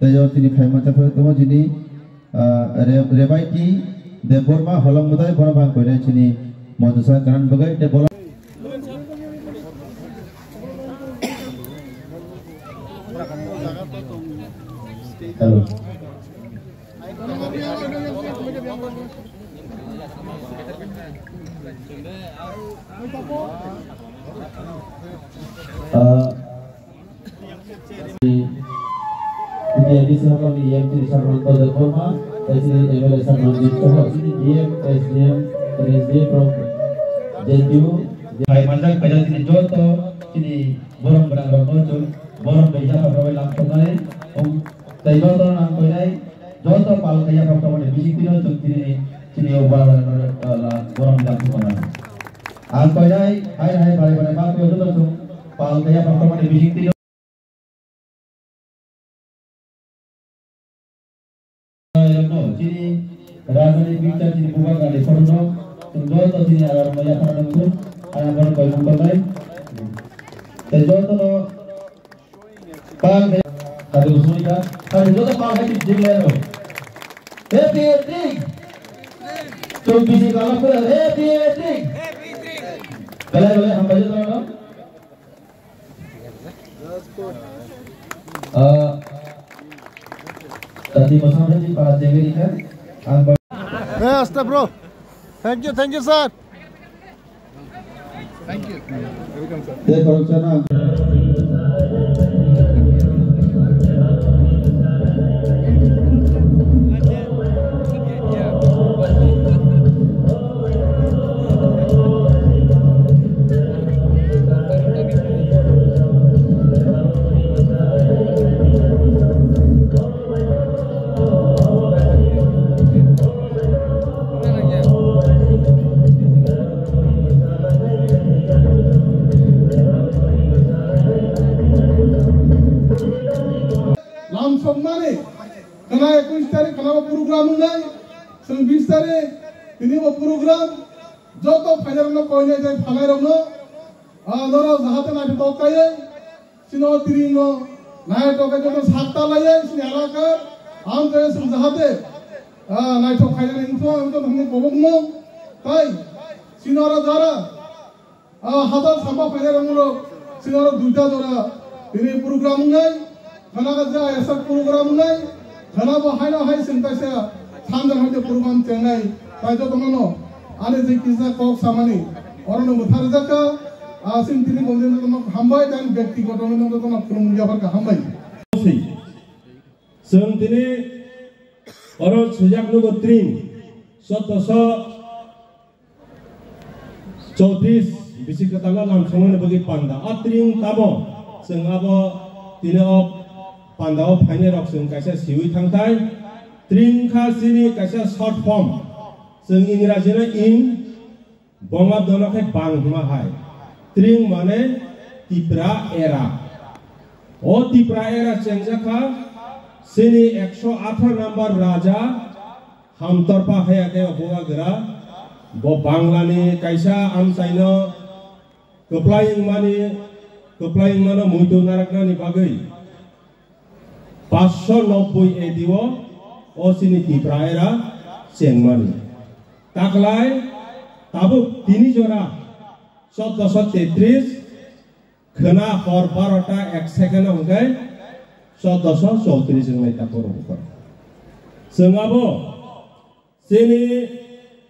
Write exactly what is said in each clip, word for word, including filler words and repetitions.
Tei o chini phaima tei phai tongo chini, ah, Re-, Rebaiti Debbarma holong mwtai, bono bang koinai chini Modusa Karan Bwgai tei bono. Hello. Ah, T P I D Circle ni M T Sarmanta Debbarma, S C M L A Sarmanjit Chauhan, chini D M, S D M, S D M from J T U. Hai manjak paijak chini joto chini borok gwnang rokno chwng borok bai yapha rok bai lam thoknai, um, tei joto nang koinai joto pal kaiya rok tongmani bising tino chwng chini, chini o ba, ba, ba, ba, borok lam thoknai. Ang koinai hai hai bai bai ma twi joto chwng pal kaiya rok tongmani bising tino. Chini rajani bichar chini bubagra ni photo no, chwng joto chini aram no yaphar nang thung, ang bono koi mung tongnai. Tei joto no pal hai, kadu suri ka, kadu joto pal hai chini jing lai no. Happy ending. Chwng bisi kala pura happy ending. Belai belai hambai joto no. Ah, tadi masang tadi para jengeri kan, ang ba- Eh, asta, bro. Thank you, thank you, sir. Thank you. Welcome, sir. Tei khoroksa no ang Lam sokmani khwna ekush tarik khwna bo program wngnai, chwng bish tarik tini bo program, joto phainairokno koinai tei phanairokno, ah, norok jahate naithotok kaiwi, chini o tring no naithotok khe joto sakta laiwi chini elaka, ang khe chwng jahate, ah, naithok khainani wngkha, ang khe nokni kobokno tai chini oro jara, ah, hazar samba phainairokno chini oro duita jora tini program wngnai. Khana ka ja esa program nai, khana bo haino hai chwng kaisa sanjak hai program chengnai, tai jotono no ani je kisa kok samani, oro no mwthar jakha, a chwng tini bongni no hambai, dan byaktigoto no jotono khulumung yapharkha, hambai. Chwng tini oro swijak nugo tring, sottoso Chowtris bisi kwtal no lam songmani bagwi panda. O tring tamo chwng abo tini o panda o phainai rok chwng kaisa siwi thangthai. Tring kha chini kaisa short form. Chwng Ingraji no ing, Bongabdo no khe bang hwnma hai. Tring mane Tipra era. O Tipra era chengjak kha chini ekso atharo number raja Hamtorpa haya khe obo wagra, bo Banglani kaisa amchaino kwplai wngmani, kwplai wngmano muitu naraknani bagwi paanch sho nobboi A D o, o chini Tipra era chengmani. Taklai tabuk tini jora, chauddosho tetris, khwna hor barota ek second o hwnkhe chauddosho chowtris wngnai ta borok bukhuk. Chwng abo chini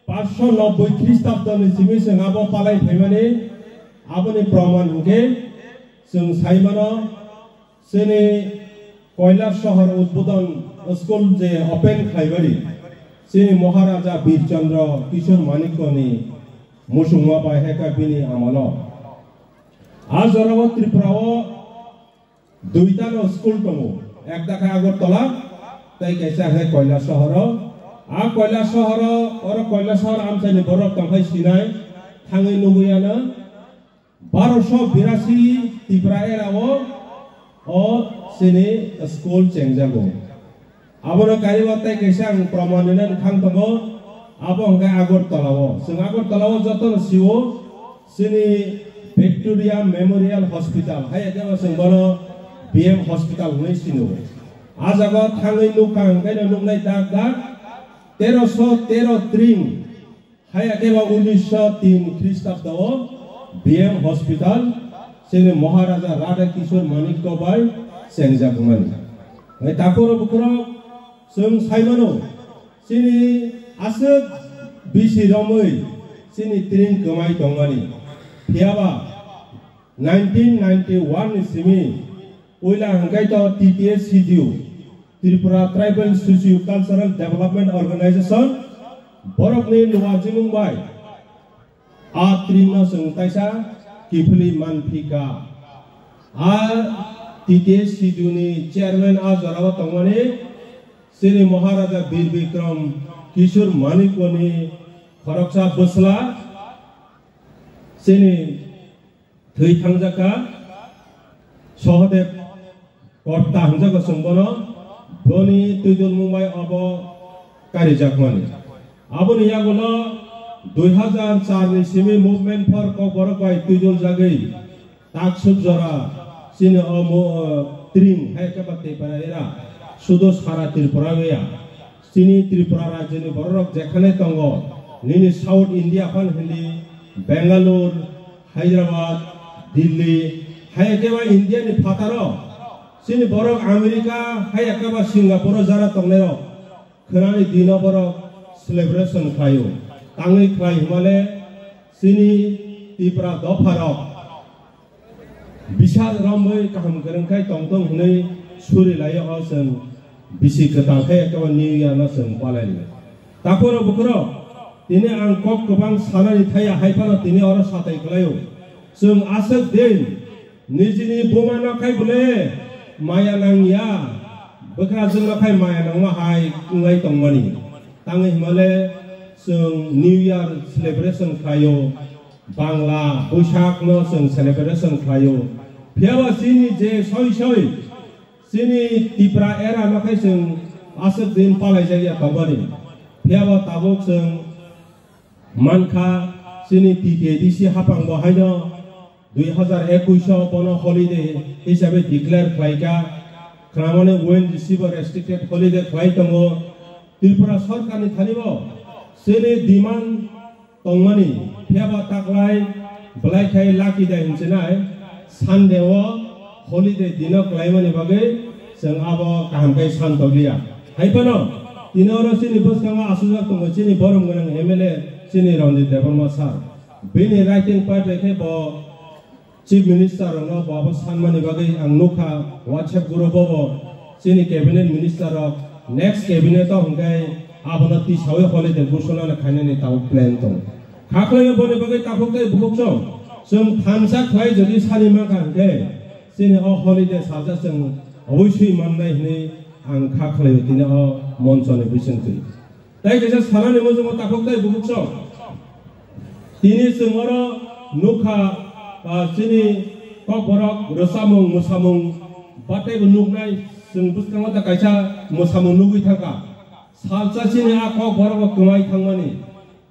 paanch sho nobboi Khristabdoni simi chwng abo palai phaimani, aboni proman hwnkhe chwng sai mano, chini Koilasohor Udbodon School je open khlaimani, chini Maharaja Bir Chandra Kishore Manikyani muchungma bai hai kha bini amolo. A jorao Tripura o duita no school tongo, ekta khe Agartala, tei kaisa khe Koilasohor o. A Koilasohor o, oro Koilasohor amchaini borok tongkhai sinai, thangwi nugwi ano. Barosho birasi Tipra era o, o chini school chengjago. Abono kariwi tei kaisa ang proman rina nang thang tongo, abo hwnkhe Agartala o. Chwng Agartala o jotono sio, chini Victoria Memorial Hospital, hai khe chwng bono B M Hospital hwnwi sino. A jaga thangwi nukha hwnkhe no nuknai dak dak teroso tero tring, hai khe ba unisho tin Khristabdo o B M Hospital chini Maharaja Radha Kishore Manikya bai chengjak mani. Hai takhoro bukhoro chwng sai mano, chini aswk bisi romwi chini tring kwmai tongmani. Phiyaba nineteen ninety-one ni simi puila hwnkhe to T T S C D U, Tripura Tribal Socio Cultural Development Organization, borokni luajimung bai a tringno chwng kaisa kiphilwi manphika. A T T S C D U ni chairman a jorao tongmani chini Maharaja Bir Bikram Kishore Manikyani khoroksa bwsla chini thwi thangjakha Sohodev Kotta hwnjakgo chwng bono, boni twidulmung bai obo karijakmani. Aboni yagulo dui hazar char ni simi Movement for Kokborok bai twiduljagwi taksuk jora chini o mo-, o tring hai khe ba Tripura era sudo sara Tripura ya. Chini Tripura rajyoni bororok jekhane tongo, nini South India phan hindi Bangalore, Hyderabad, Delhi, hai khe ba India ni phataro chini borok America hai khe ba Singapore o jara tongnairok khwnani dino borok celebration khlaio. Tangwi khlai hwnmale chini Tripura dopharok bisa romwi kaham kwrwng khai tongthung hwnwi suri laio o chwng bisi kwtal khe ekebo New Year no chwng palai laio. Takhoro bukhoro tini ang kok kwbang sanani thaya hai phano tini oro satai kwlaio. Chwng aswk din nijini buma no khai bole maya nangya, bwkrajwk no khai maya nangma hai wnglai tongmani. Tangwi hwnmale chwng New Year celebration khlaio. Bangla Boishakh no chwng celebration khlaio. Phiyaba chini je soi soi chini Tipra era no khai chwng aswk din palai jakya tongmani. Phiyaba tabuk chwng mankha chini T T A D C haphang bo haino dui hazar ekush o bono holiday hisabe declare khlaikha. Khwnamani O N G C bo restricted holiday khlai tongo. Tripura sorkarni thani bo chini demand tongmani, phiyaba taklai belai khai lucky day hinsinai Sunday o holiday dino klaimani bagwi chwng abo kaham khai san tokliya. Hai phano tini oro chini bwskango aswkjak tongo chini borom gwnang M L A chini Ranjit Debbarma sir. Bini writing pad bai khe bo Chief Minister rokno bo abo sanmani bagwi ang nukha WhatsApp group o bo chini cabinet minister rok next cabinet o hwnkhe abono tisawi holiday ghoshona khainani tabuk plan tongo. Kha khlaiwi boni bagwi takhuk tei bukhuk chwng, chwng thansa khlai jodi sani mankha hwnkhe chini o holiday salsa chwng oboiswi mannai hwnwi ang kha khlaio tini o monchoni bisingtwi. Tei kaisa sanani muchungo takhuk tei bukhuk chwng. Tini chwng oro nukha, ah, chini kokborok rwchapmung, mwsamung, bataibo nuknai chwng bwskango ta kaisa mwsamung nugwi thangkha. Salsa chini a kokborokbo kwmai thangmani.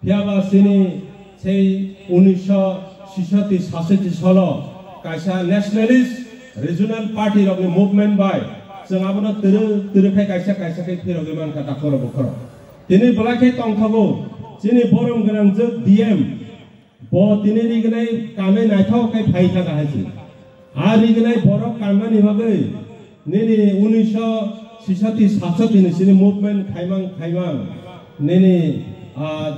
Phiyaba chini sei unisho sisoti sasoti solo kaisa nationalist regional party rokni movement bai chwng abono twrwk twrwk khai kaisa kaisa khe phirogwi mankha takhoro bukhoro. Tini belai khe tongthogo chini borom gwnangjwk D M, bo tini rignai kanwi naithok khe phai thangkha hai se. A rignai borok kannani bagwi nini unisho sisoti satsoti ni sini movement khaimang khaimang nini, ah,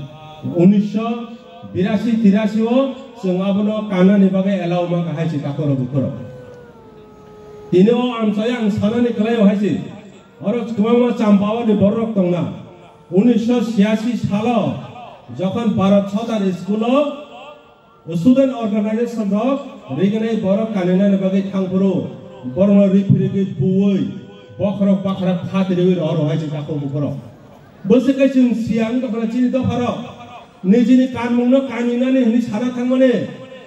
unisho birasi tirasi o chwng abono kannani bagwi allow mankha hai se takhoro bukhoro. Tini o amchai ang sanani kwlaio hai se. Oro kwbangma Champao ni bororok tongna. Unisho siyasi salo jokhon Bharat Sadar School o student organization rok rignai borok kaninani bagwi thangphuru borokno riphirigwi buwi bokhorok bakhra phatiriwi rohor rohai se takhuk bukhorok. Bwswk khe chwng siyang dophra chini dopharok nijini kanmungno kaninani hwnwi sana thangmani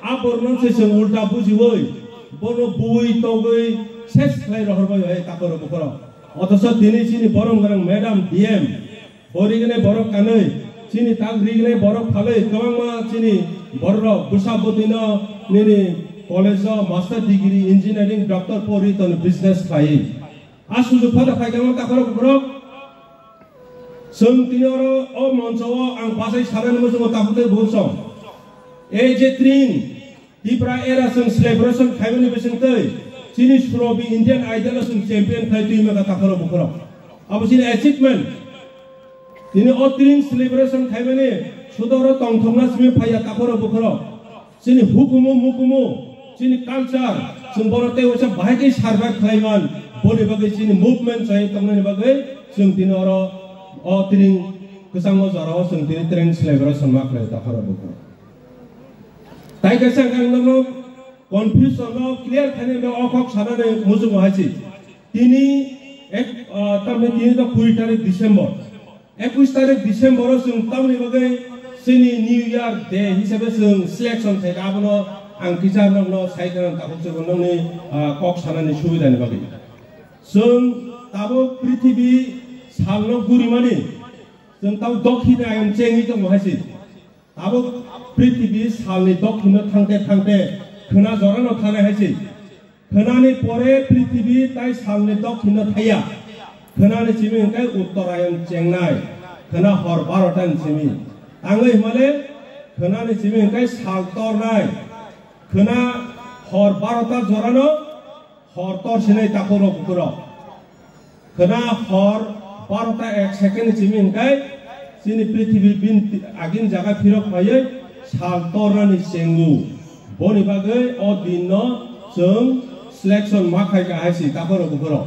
a borokno se chwng ulta bujiwi bono buwi togwi ses khlai rohorbai hai takhuk bukhorok. Othocho tini chini borom gwnang madam D M, bo rignai borok kanwi, chini tak rignai borok phalwi kwbangma chini bororok bwsa bwtwino nini college o master degree, engineering, doctor pori toni business khlaiwi. A sujuk phano phaikha takhorok bukhorok. Chwng tini oro o moncho o ang bachai sanani muchungo takhuk tei bukhuk song. Ei je tring Tipra era chwng celebration khaimani bisingtwi chini Surobi Indian Idol o chwng champion khlai twi maka takhorok bukhorok. Abo chini achievement. Tini o tring celebration khaimani sudoro tongthokna simi phaiya takhorok bukhorok. Chini hukumu mukumu, chini culture, chwng bono tei waisa bahai khe survive khlaiman, boni bagwi chini movement chai tongnani bagwi chwng tini oro o tring kwchango jorao chwng tini tring celebration ma khlai takhorok bukhorok. Tai kaisa ang nokno confusion no clear khainai o kok sanani muchungo hai se. Tini ek, ah, tamni tini to kuri tarik December. Ekwis tarik December o chwng tamni bagwi chini New Year Day hisabe chwng selection khaikha, abono ang kisa nokno sai khna takhuk chwng nokni, ah, kok sanani subidani bagwi. Chwng tabuk prithibi salno gurimani, chwng tabuk dokhin ayam chengwi tongo hai se. Tabuk prithibi salni dokhino thangte thangte khwna jorano thanai hai se. Khwnani pore prithibi tai salni dokhino thaiya. Khwnani simi hwnkhe uttorayon chengnai. Khwna hor barota ni simi. Tangwi hwnmale khwnani simi hwnkhe sal tornai. Khwna hor barota jorano hor torsinai takhurok bukhurok. Khwna hor barota ek second ni simi hwnkhe chini prithibi bini agini jaga phirok phaiwi sal tornani chengo. Boni bagwi o dinno chwng selection ma khaikha hai se takhurok bukhurok.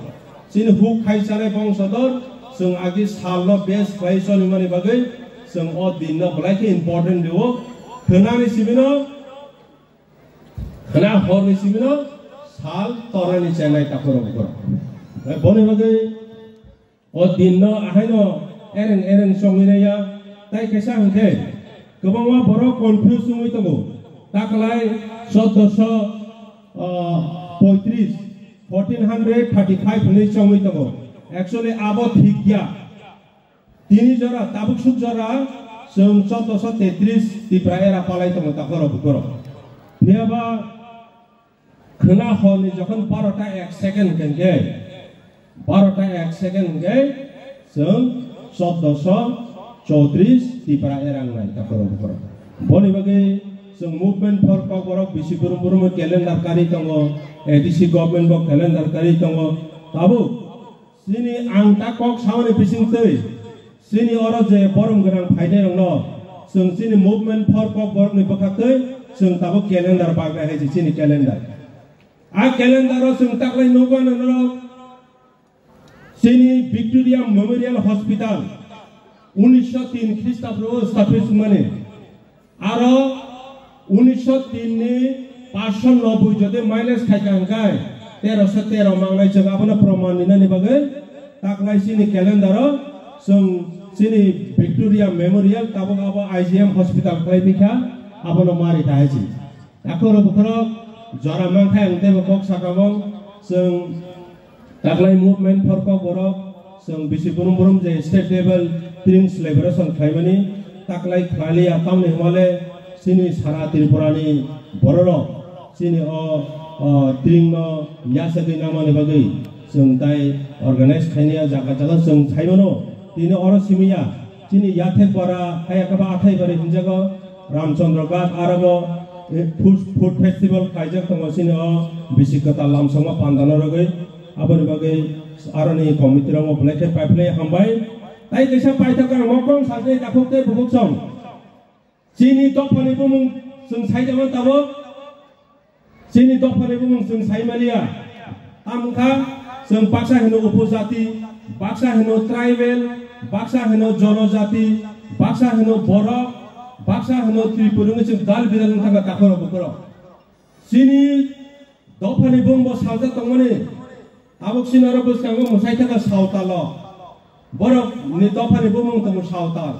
Chini huk khai chanai bongso dor chwng agi salno base khlai chonimani bagwi chwng o dinno belai khe important rio. Khwnani simino Khwna horni simino sal tornani chengnai takhurok bukhurok. Boni bagwi o dinno ahaino ereng ereng chongwi naiya, tai kaisa hwnkhe kwbangma borok confuse wngwi tongo. Taklai chauddosho, ah, poitris, fourteen hundred thirty five hwnwi chongwi tongo. Actually abo thik ya. Tini jora, tabuk suk jora, chwng chauddosho tetris Tipra era palai tongo takhorok bukhorok. Phiyaba khwna horni jokhon barota ek second hwnkhe, barota ek second hwnkhe chwng chauddosho chowtris Tipra era wngnai takhorok bukhorok. Boni bagwi chwng Movement for Kokborok bisi burum burum calendar kari tongo, A D C government bo calendar kari tongo. Tabuk Chini ang ta kok samani bisingtwi, chini oro je borom gwnang phainairokno, chwng chini Movement for Kokborokni bwkhaktwi chwng tabuk calendar baknai hai se chini calendar. A calendar o chwng taklai nukgo norok, chini Victoria Memorial Hospital unisho tin Khristapro establish wngmani. Aro unisho tin ni paanch sho nobboi jodi minus khaikha hwnkhe terosho tero mangnai, chwng abono proman rinani bagwi taklai chini calendar o chwng chini Victoria Memorial tabuk abo I G M hospital khlai phikha, abono ma rikha hai se. Takhorok bukhorok jora mankha ang teibo kok sakha bo chwng Taklai Movement for Kokborok, chwng bisi burum burum je state level tring celebration khlaimani, taklai khlaliya tamni hwnmale chini sara Tripurani bororok chini o, o tringno yachagwi nangmani bagwi chwng tai organize khainai jaga jaga chwng saimano tini oro simiya. Chini yathek bara, hai khe ba athai bari hinjago, Ramchandra Ghat, aro bo, eh, food, food festival khaijak tongo chini o bisi kwtal lamsokma pandano rwgwi. Aboni bagwi aroni committee rokno belai khe paiphlai hambai. Tai kaisa paithak ang mokong sajai takhuk tei bukhuk song. Chini dophani bumung chwng saijama tabuk. Chini dophani bumung chwng sai maliya. Tamo wngkha chwng baksa hino upojati, baksa hino tribal, baksa hino jonojati, baksa hino borok, baksa hino Tripura wngwi chwng dal bidal wngkha takhorok bukhorok. Chini dophani bumung bo saljak tongmani. Tabuk chini oro bwskango mwsai thangkha sawtalo. Borok ni dophani bumung tongo sawtal.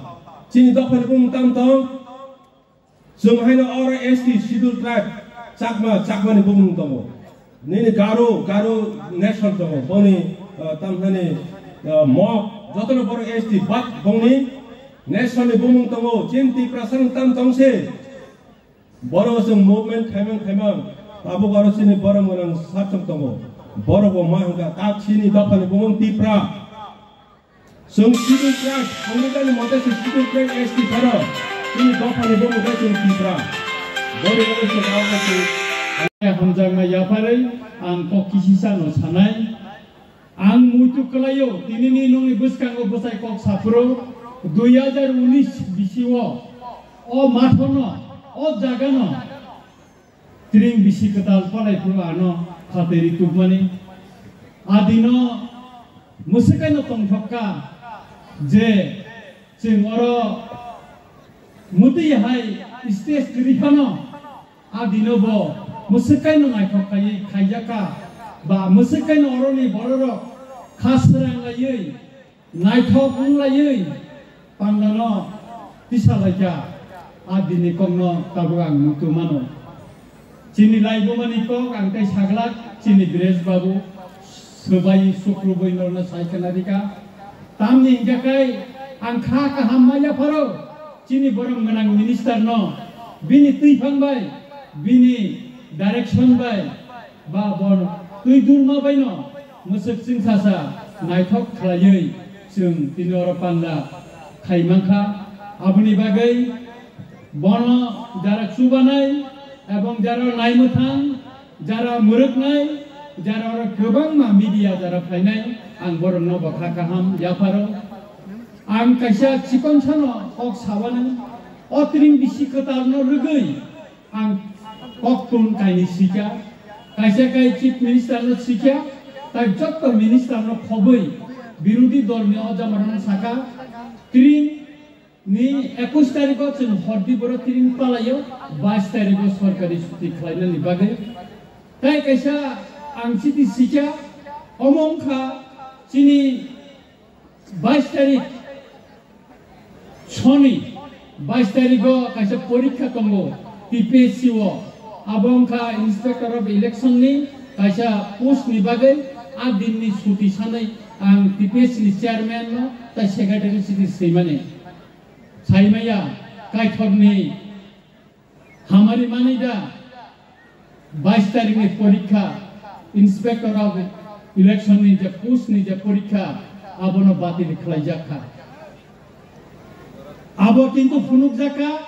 Chini dophani bumung tamo tong? Chwng haino oro S T Schedule Tribe Chakma, Chakmani bumung tongo. Nini Garo, Garo nation tongo. Boni, uh, tamthani, uh, Mok, jotono borok S T, but bongni nation ni bumung tongo. Chini Tiprasa ni tam tongse. Borok chwng movement khaimang khaimang, tabuk oro chini borok mwnang sarchok tongo. Borok bo ma hwnkha, kak chini dophani bumung Tipra. Chwng Scheduled Tribe, Anbudani mote se Scheduled Tribe S T pharo, chini dophani bumung khe chwng Tipra. Boni bagwi se kok se. Hamjakma yapharwi ang kok kisisa no sanai. Ang muitu kwlaio, tinini nungni bwskango bwsai kok saphuru, dui hajar unis bisio, o mathono, o jagano, Tring bisi kwtal palai phuru ano phateri tubmani. A dino mwswkaino tongthokka je chwng oro mwtwi hai stage kwrwi phano a dino bo mwswkaino naithok khaiwi khaijakka ba mwswkaino oroni bororok kha srang laiwi naithok wng laiwi pandano tisa laikha, a dini kokno tabuk ang muitu mano. Chini laibumani kok ang tei saglak chini Brej Babu swbai sukrubui norno sai khna rika. Tamni hingkha kai ang kha kaham ma yapharo chini borom gwnang minister no bini twiphang bai bini direction bai ba bon twi dulma baino mwswk chwngsasa naithok khlaiwi chwng tini oro panda khai mankha. Aboni bagwi bono jara chubanai ebong jara naimwthang, jara mwrwknai, jara oro kwbangma media jara phainai, ang borokno bo kha kaham yapharo. Ang kaisa chikon sano kok sabanai, o tring bisi kwtalno rwgwi, Ang koktun kainwi sikha, kaisa kai Chief Minister no sikha, tai jotto minister no khobwi birodhi dol ni o jamarano saka, tring ni ekush tarikh o chwng hordi boro tring palaio, bais tarikh o sorkari chuti khlainani bagwi. Tai kaisa ang chiti sikha, omo wngkha chini bais tarikh Soni bais tarikh o kaisa porikha tongo T P S C o, abo wngkha Inspector of Election ni kaisa post ni bagwi a din ni suti sanwi ang T P S C ni chairman no tai secretary chiti swimani. Saimaya kaithor ni Hamari mani da bais tarikh ni porikha, Inspector of Election ni je post ni je porikha, abono batil khlaijak kha. Abo kintu phunukjak kha,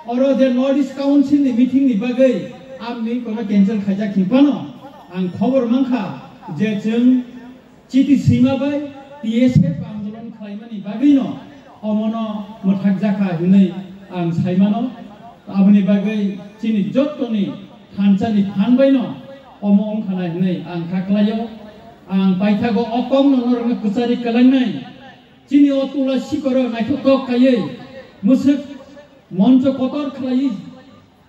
oro je North East Council ni meeting ni bagwi amni kono cancel khaijak hinphano ang khobor mankha je chwng Chiti swima bai T S F andolon khlaimani bagwino omono mwthakjakha hinwi ang saimano. Aboni bagwi chini jottoni thansani phan baino omo wngkhana hinwi ang kha khlaio. Ang paithago o kokno norokno kwchari kwlangnai. Chini o tula sikoro naithotok kaiwi mwswk moncho kotor khlaiwi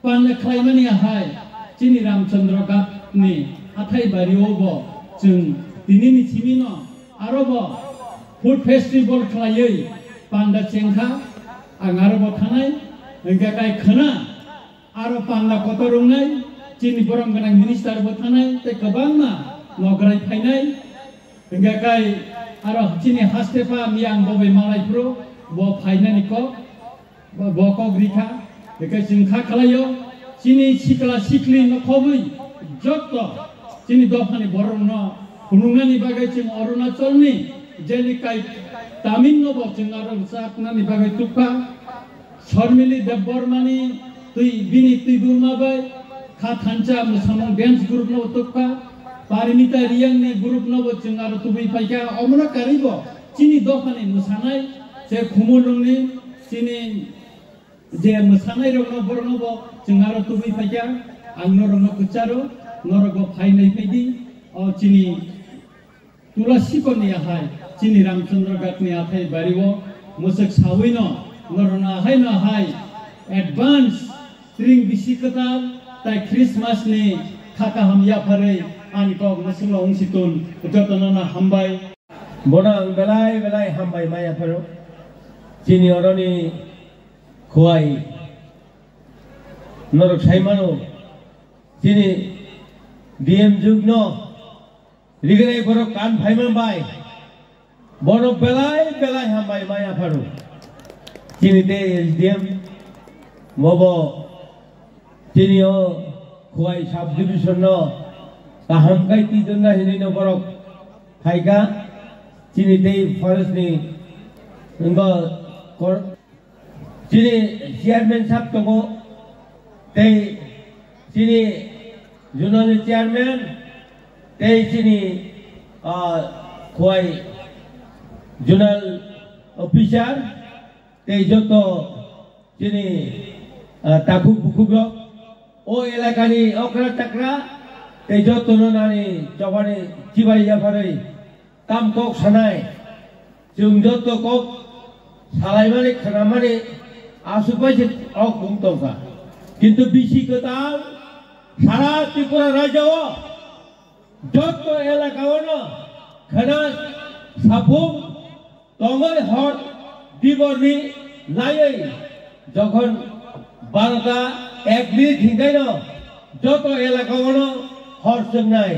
Panda khlaimani ahai, chini Ramchandra Ghat ni hathai bario bo chwng tinini simino aro bo food festival khlaiwi panda chengkha, ang aro bo thanai, hwnkhe kai khwna aro panda kotor wngnai, chini borom gwnang minister bo thanai, tei kwbangma nograi phainai, hwnkhe kai aro chini haste pha miyang bo bai malai phuru bo phainani kok. Bo, bo kok rikha, hwnkhe chwng kha khlaio, chini sikla sikli no khobwi jotto chini dophani borokno phunuknani bagwi chwng Arunachalni jelikai Taminno bo chwng aro rwchapnani bagwi tukha. Sharmili Debbarmani twi, bini twi dulma bai kha thansa mwsamung dance group no tukha. Parimita Riyangni group no bo chwng aro tubui phaikha. Omono karwi bo chini dophani mwsanai je khumulwngni chini je mwsanairokno borokno bo chwng aro tubui phaikha, ang norokno kwcharo, norok bo phai nai phai di, o chini Tulasikorni ahai, chini Ramchandra Ghatni athai bario mwswk sawino norokno ahaino ahai advance tring bisi kwtal tai Christmas ni kha kaham yapharwi ani kok mwswkno wngsi tun, jotono no hambai. Bono ang belai belai hambai ma yapharo. Chini oroni Khowai norok sai mano, chini D M jukno rignai borok kan phaiman bai, bono belai belai hambai ma yapharo. Chini tei S D M bobo chini o Khowai sub division no Kaham kai twi donna hinwi no borok phaikha. Chini tei forest ni wngkha kor-, chini chairman sab tongo, tei chini zonal ni chairman, tei chini, ah, Khowai zonal officer, tei joto chini, ah, takhuk bukhuk rok, o elakani okra chakra, tei jotono nani chobani chibai yapharwi tam kok sanai, chwng joto kok salaimani khnamani aswk bai se ok wng tongkha. Kintu bisi kwtal sara Tripura rajyo o joto elaka o no khna saphung tongwi hor diborni naiwi jokhon barota ek minute hinkaino joto elaka o no hor swngnai,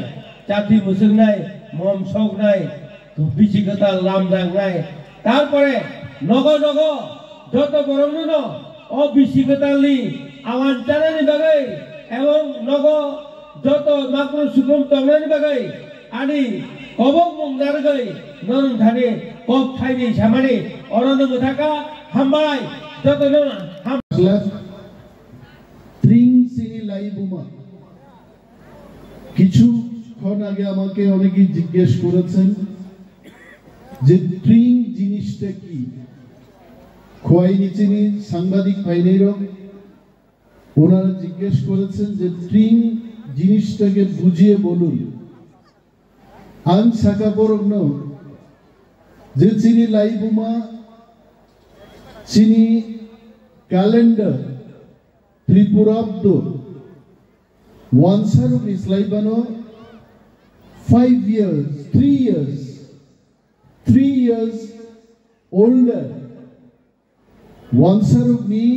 chati mwswngnai, mom soknai, bisi kwtal lamjaknai. Tarpore nogo nogo joto borokno no o bisi kwtalni awan chanani bagwi ebong nogo joto makru sukum tongnani bagwi ani kobok mung narwgwi norong thani kok thaini samani orono mwthaka. Hambai jotono ham- Tring chini laibuma. কিছুক্ষণ আগে আমাকে অনেকেই জিজ্ঞেস করেছেন যে ট্রিং জিনিসটা কি। খোয়াই নিচিনি সাংবাদিক ভাইনেরও ওনারা জিজ্ঞেস করেছেন যে ট্রিং জিনিসটাকে বুঝিয়ে বলুন। Ang saka borokno je chini laibuma, chini calendar, Tripurabdo, wansarokni slai bano five years, three years, three years older. Wansarokni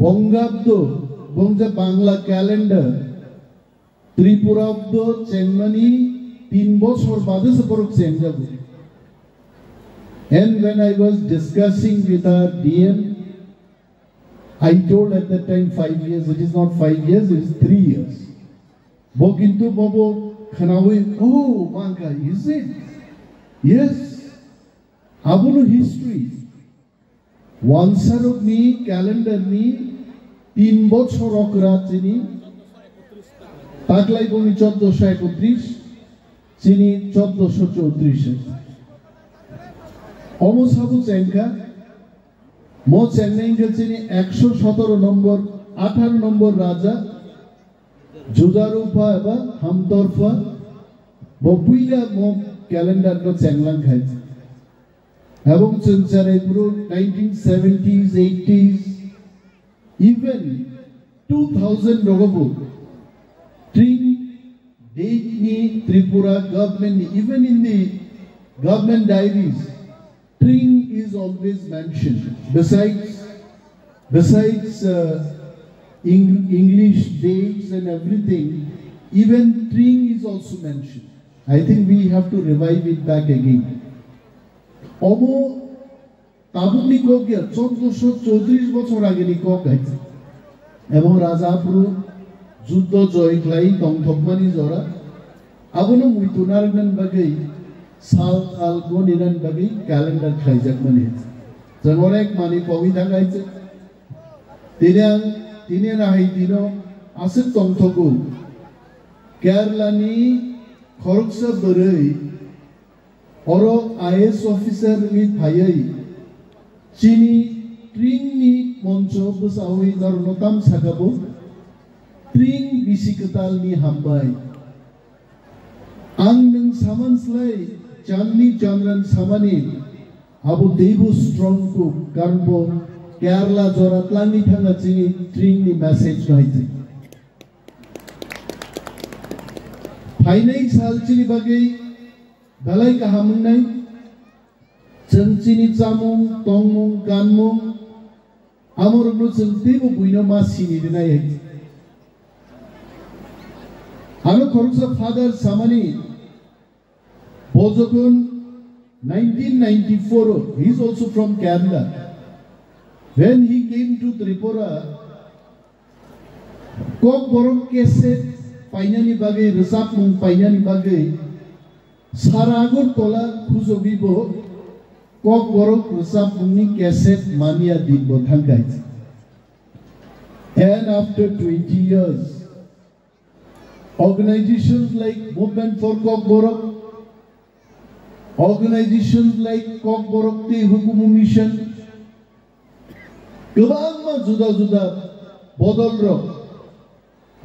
Bongabdo, bongja Bangla calendar, Tripurabdo chengmani tin bochor bade se borok chengjago. And when I was discussing with our D M, I told at that time five years, it is not five years, it is three years. Bo kintu bobo khnawi, "Oh, mangka, is it?" Yes. Abono history. Wansarokni calendar ni tin bochor okra chini, taklai boni choddoso ekotris, chini choddoso chowtris. Omo sabo chengkha, mo chengnai hingkha chini ekso sotoro nombor, atharo nombor raja, Judarupa eba Hamtorpa, bo puila mo calendar no chenglang khai. Ebong chwng cherai phuru nineteen seventies, eighties, even two thousand rogobo Tring date ni Tripura government ni, even in the government diaries, Tring is always mentioned. Besides, besides uh, Eng- English dates and everything, even Tring is also mentioned. I think we have to revive it back again. Omo tabukni kok ya, choddoso chowtris bochor ageni kok hai. Ebong raja aphuru juddo joy khlai tongthokmani jora, abono muitu narwknani bagwi sal kal goninani bagwi calendar khlaijakmani. Chwng onek manwi pogwi thang hai chwng. Tini ang, tini ang ahai dino aswk tongthogo. Kerala ni khoroksa bwrwi oro I A S officer ni phaiwi chini Tring ni moncho bwsawi norokno tam sakabo, Tring bisi kwtal ni hambai. Ang nwng saman slai Chandni Chandran samani abo teibo strong kuk, karon bo Kerala jora tlangwi thangna chini Tring ni message no hai se. Phainai sal chini bagwi belai kaham wngnai. Chwng chini chamung, tongmung, kanmung, amorokno chwng teibo buino ma sini rwnai hai. Ano khoroksa father samani, bo jokhon nineteen ninety-four o, he is also from Kerala. When he came to Tripura, Kokborok cassette painani bagwi, rwchapmung painani bagwi sara Agartala khujogwibo Kokborok rwchapmungni cassette mania dinbo thangkha. And after twenty years, organizations like Movement for Kokborok, organizations like Kokborok tei Hukumu Mission, kwbangma juda juda bodolrok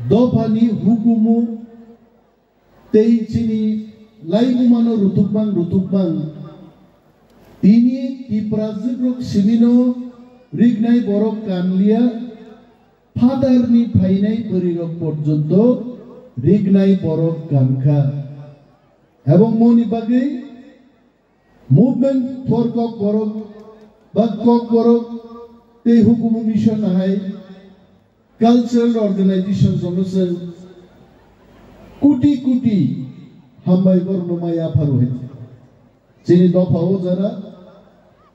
dophani hukumu tei chini laibumano rutukbang rutukbang. Tini Tiprajwkrok simino rignai borok kanliya, phatarni phainai bwrwirok porjonto rignai borok kankha. Ebong moni bagwi Movement for Kokborok ba Kokborok tei Hukumu Mission hai cultural organization rokno chwng kuti kuti hambai borokno mai yapharo hai. Chini dopha o jara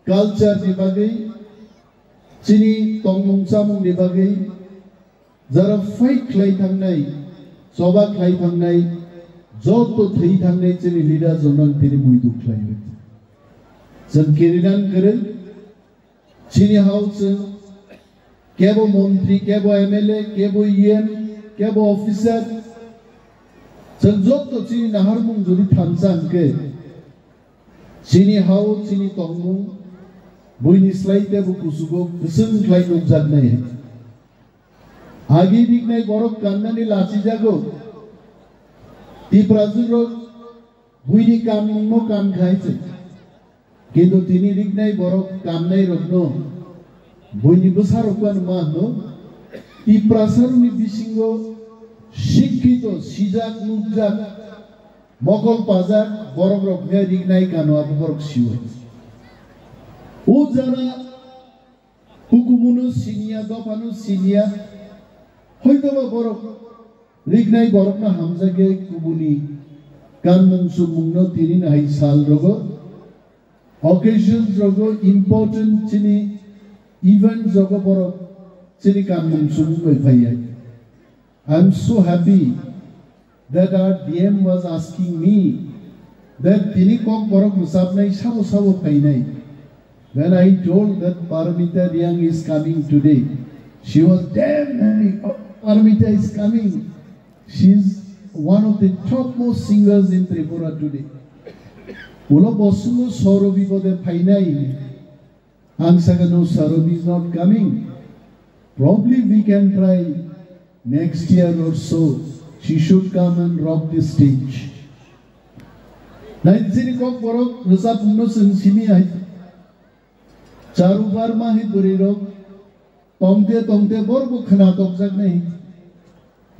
culture ni bagwi, chini tongmung chamung ni bagwi, jara fight khlai thangnai, choba khlai thangnai, joto thwi thangnai chini leaders rokno ang tini muitu khlai bai. Chwng kirinan kwrwi, chini hao chwng kebo montri, kebo M L A, kebo E M, kebo officer, chwng joto chini naharmung jodi thansa hwnkhe, chini hao chini tongmung buini slai tebo kuchugo kwchwng khlai nukjaknai. Agi rignai borok kannani lachijago. Tiprajwkrok buini kanmungno kankha hai se. Kintu tini rignai borok kannairokno buini bwsarok phano ma hwno. Tiprasarokni bisingo sikkito, sijak, nukjak, mokol pajak borokrok hwnkhe rignai kano abo borok siwo. O jara Hukumuno siniya, dophano siniya. Hoitoba borok rignai borokno hamjakya kubuni kanmung chumungno tini nahai sal rogo, occasions rogo, important chini events rogo borok chini kanmung chumung bai phaiya. I'm so happy that our D M was asking me that tini Kokborok rwchapnai sabo sabo phainai. When I told that Paramita Reang is coming today, she was damn happy. "Oh, Paramita is coming. She is one of the topmost singers in Tripura today." Ulo bosungo sorobi bode phainai. Ang saka, "No, Sarobi is not coming. Probably we can try next year or so. She should come and rock the stage." Nai chini Kokborok rwchapmungno chwng simi hai. Charu Barma hai bwrwirok tongte tongte borok bo khwna tokjaknai.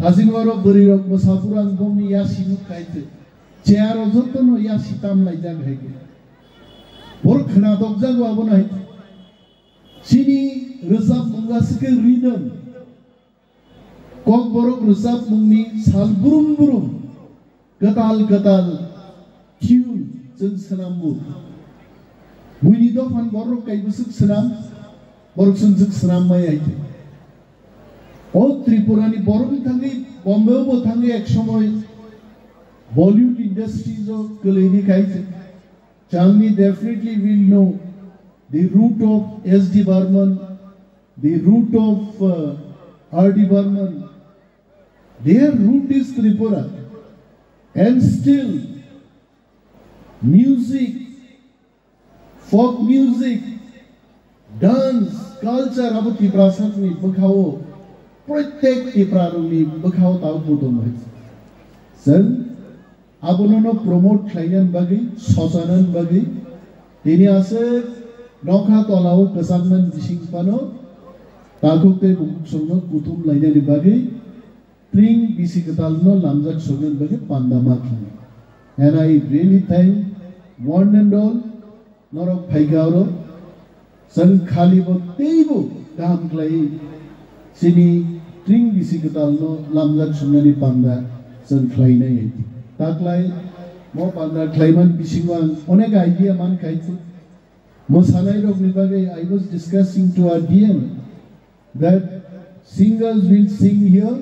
Thasing oro bwrwirok mwsapurang bongni yasi nuk khai se. Chair o jotono yasi tam laijak hai khe. Borok khwna tokjago abono hai. Chini rwchapmung aswk khe rhythm. Kokborok rwchapmungni sal brum brum, kwtal kwtal tune chwng swnamgo. Buini dophan borok kaibo swk swnam, borok chwng swk swnam mai hai khe. O Tripura ni borok ni thangwi Bombay o bo thangwi ek somoy Bollywood industries o kwlwi ri khai se. Chandni definitely will know the root of S D Barman, the root of uh, R D Barman. Their root is Tripura. And still, music, folk music, dance, culture abo Tiprasani bwkhao, protek Tiprarokni bwkhao tabuk bo tongo hai. Chwng abono no promote khlainani bagwi, sosanani bagwi, tini aswk nokha tolao kwchaknani bising phano takhuk tei bukhuk songno kuthum lainani bagwi Tring bisi kwtalno lamjak soknani bagwi panda ma khlai. And I really thank one and all, norok phaikha oro, chwng khalibo teibo kaham khlai chini tring bisi kwtalno lamjak soknani panda chwng khlainai. Taklai mo panda khlaiman bisingo ang onek idea man khai. Mwsanairokni bagwi I was discussing to our D M that singers will sing here,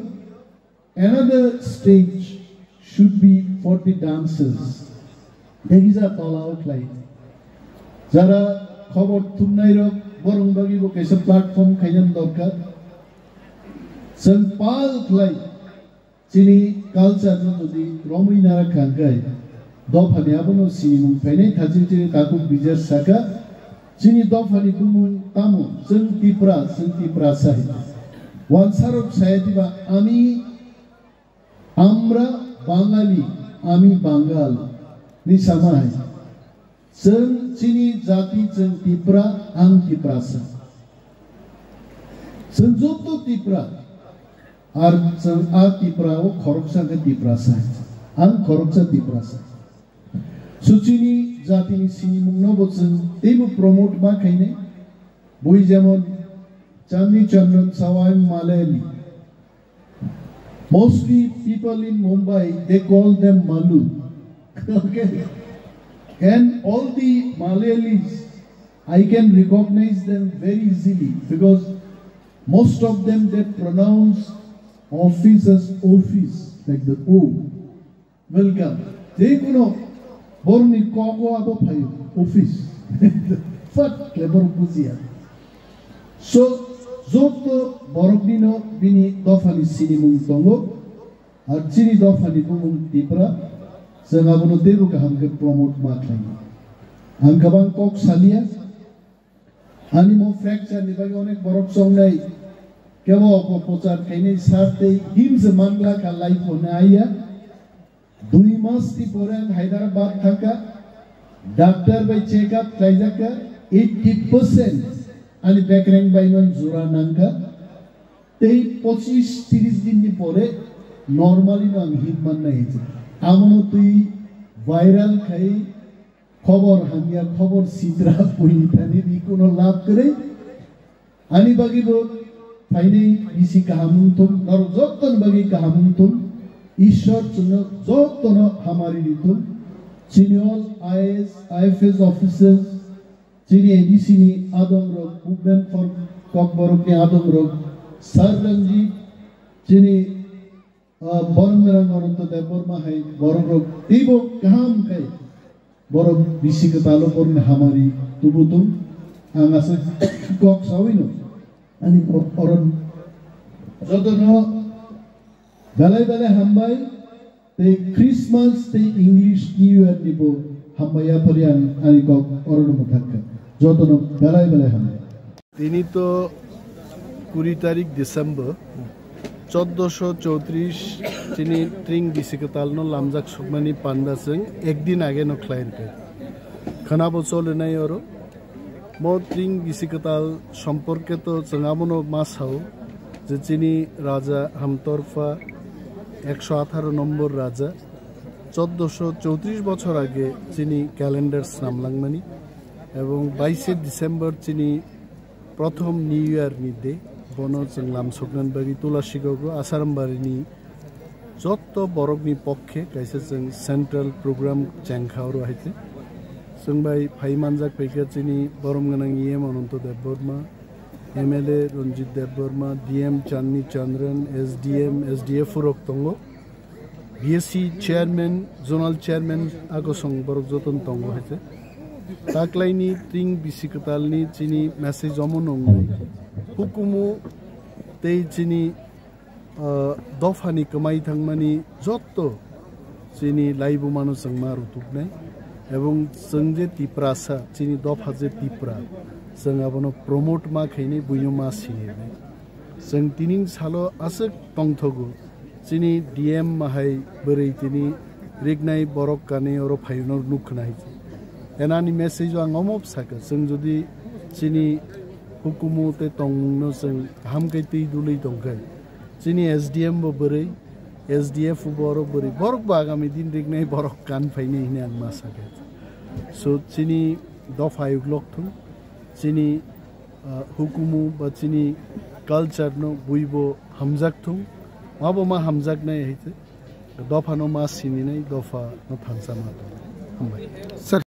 Another stage should be for the dancers. Degija tola o khlai. Jara khobor thumnai rok borong bagwi bo kaisa platform khaina dorkar. Chwng pal khlai. Chini culture no jodi romwi nara khangkai, dophani abono sinimung phainai thaching chini takhuk bijar saka, chini dophani bumung tamo, chwng Tipra, chwng Tiprasa hai. Wansarok saya diba, "Ami, আমরা বাঙালি, আমি বাঙাল" ni sama hai. Chwng chini jati chwng Tipra, ang Tiprasa. Chwng joto Tipra. Ar chwng a Tipra o khoroksa khe Tiprasa. Ang khoroksa Tiprasa. So chini jatini sinimungno bo chwng teibo promote ma khainai. Bui jemon Chandni Chandran Sawai Malayali. Mostly people in Mumbai, they call them Malu. Okay? And all the Malayalis, I can recognize them very easily because most of them, they pronounce office as office, like the O. Welcome. Jekuno borokni kogo abo phaio, office. Fat khe borok bujiya. So, joto boroknino bini dophani sinimung tongo, ar chini dophani bumung Tipra, chwng abono teibo kaham khe promote ma khlainai. Ang kwbang kok saliya, ani mo fracture ni bagwi onek borok chongnai, kebo opo pochar khainai sar tei himse mangla kha life hone aiya. Dui mas ni pore ang Hyderabad thangkha, doctor bai check up khlaijak kha, eighty percent ani bekreng bai no jura nangkha, tei pochis tris din ni pore normally no ang him mannai hinwi. Amono twi viral khai khobor hamya, khobor sitra pui thani di kuno lab kwrwi. Ani bagwi bo phainai bisi kaham wngthung, norok jottoni bagwi kaham wngthung. Ishwar chwngno jottono hamari rithung. Chini all I A S, I F S officers, chini A D C ni adongrok, Movement for Kokborok ni adongrok, Sir Ranjit, chini Ah, borok ni rang Ananto Debbarma hai borok rok teibo kaham khai borok bisi kwtal o borok ni hamari tubu tung. Ang aswk kok sawi no ani bo-, oron joto no belai belai hambai tei Christmas tei English New Year ni bo hambai yaphari ang ani kok oron mwthak kha. Joto no belai belai hambai. Tini to kuri tarik December, choddoso choutrish chini tring bisi kwtal no lamjak sukmani panda chwng ekdin age no khlai rwkha. Khwnabo cholinai oro. Mo tring bisi kwtal somporke to chwng abono ma sao je chini raja Hamtorpha ekso atharo nombor raja choddoso choutrish bochor age chini calendar snamlangmani. Ebong baishe December chini prothom New Year ni day, bono chwng lamsoknani bagwi Tulasigogo Asarambari ni jotto borok ni pokkhe kaisa chwng central program chengkha oro hai khe. Chwng bai phai manjak phaikha chini borom gwnang E M Ananto Debbarma, M L A Ranjit Debbarma, D M Chandni Chandran, S D M, S D F rok tongo. B S C chairman, zonal chairman, agosong borok joton tongo hai khe. Taklaini tring bisi kwtalni chini message omo nwngnai. Hukumu tei chini, ah, dophani kwmai thangmani jotto chini laibumano chwng ma rutuknai. Ebong chwng je Tiprasa, chini dopha je Tipra, chwng abono promote ma khainai, buino ma sinirnai. Chwng tining salo aswk tongthogo. Chini D M mahai bwrwi tini riknai borok kanwi oro phaiyano nukkhna hai. Enani message o ang omo sakha, chwng jodi chini hukumu tei tongmungno chwng kaham khe twi dulwi tongkhe, chini S D M bo bwrwi, S D F bo oro bwrwi, borok bo agami din riknai borok kan phainai hwnwi ang ma sakha. So chini dopha uklok thung, chini ah, hukumu ba chini culture no buibo hamjak thung, mabo ma hamjaknai hai khe, dopha no ma sininai, dopha no thansa ma tong. Hambai. Sir.